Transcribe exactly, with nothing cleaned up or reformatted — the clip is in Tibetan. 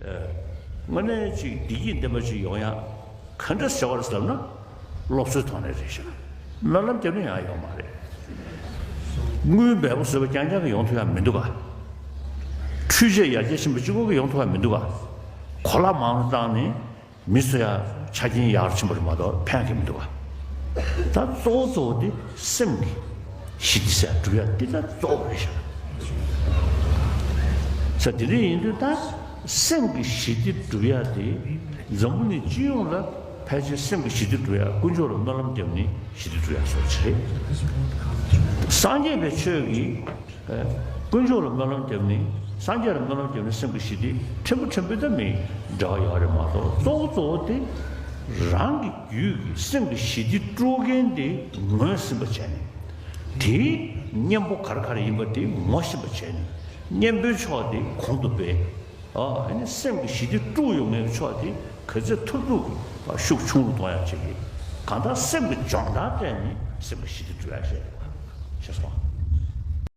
དངོས་གནས་ཅིག་བདེ་སྐྱིད་ལྡན་པ་ཅིག་ཡོང་ཡ་ག་འདྲ་བྱ་བ་རེད་ཟེར་ན། སློབ་གསོའི་ཐོག་ནས་རེད་ཤག་སྨོན་ལམ་རྒྱབ་ན་ཡང་ཡོང་མ་རེད། དངུལ་འབེལ་པོ་བཟོས་པ་རྐྱང་རྐྱང་གིས་ཡོང་ཐུབ་ཡ་མི་འདུག་ག་འཕྲུལ་ཆས་ཡར་རྒྱས་ཕྱིན་པ་གཅིག་པོ་གིས་ཡོང་ཐུབ་ཡ་མི་འདུག་ག་གོ་ལ་མང་རུ་བཏང་ནས་མི་ཚོ་ཡ་ཆ་རྐྱེན་ཡག་རུ་ཕྱིན་པ་རེད་མ་གཏོགས་ཕན་གི་མི་འདུག་ག་ད་གཙོ་བོ་གཙོ་བོ་དེ་སེམས་ཀྱི་ཞི་བདེ་ཟེར་སྒྲུབ་ཡ་དེ་ད་གཙོ་བོ་རེད་ཤག་ས་དེ་འདྲ་ཡིན་དུས་ད་སེམས་ཀྱི་ཞི་བདེ་སྒྲུབ་ཡ་དེ་འཛམ་བུ་གླིང་སྤྱི་ཡོངས་ལ་ཕལ་ཆེར་སེམས་ཀྱི་ཞི་བདེ་སྒྲུབ་ཡ་དཀོན་མཆོག་ལ་སྨོན་ལམ་བརྒྱབ་ནས་ཞི་བདེ་སྒྲུབ་ཡ་སོགས་ཅིག་རེད། སངས་རྒྱས་པའི་ཆོས་ཀྱིས་དཀོན་མཆོག་ལ་སྨོན་ལམ་བརྒྱབ་ནས་སངས་རྒྱས་ལ་སྨོན་ལམ་བརྒྱབ་ནས་སེམས་ཀྱི་ཞི་བདེ་ཕྲན་བུ་ཕྲན་བུ་ད་མི་འདྲ་བ་ཡོད་རེད་མ་གཏོགས་གཙོ་བོ་གཙོ་བོ་དེ་རང་གི་རྒྱུད་ཀྱི་སེམས་ཀྱི་ཞི་བདེ་དཀྲུག་མཁན་དེ་ངོས་ཟིན་པ་བྱས་ནས་དེའི་གཉེན་པོ་ག་རེ་ག་རེ་ཡིན་པ་དེ་ངོ་ཤེས་པ་བྱས་ནས་གཉེན་པོའི་ཕྱོགས་དེ་གོང་དུ་སྤེལ། ཨ་ནི་སེམས་ཀྱི་ཞི་བདེ་དཀྲུག་ཡོང་མཁན་ཕྱོགས་དེ་ག་ཚོད་ཐུབ་ཐུབ་ཀྱི་ཤུགས་ཆུང་རུ་གཏོང་ཡག་བྱེད་ཀྱི། གང་ལྟར་སེམས་ཀྱི་སྦྱོང་བརྡར་སྤྲད་ནས་སེམས་ཀྱི་ཞི་བདེ་སྒྲུབ་ཡག་བྱེད་དགོས་ཤེས་སོང་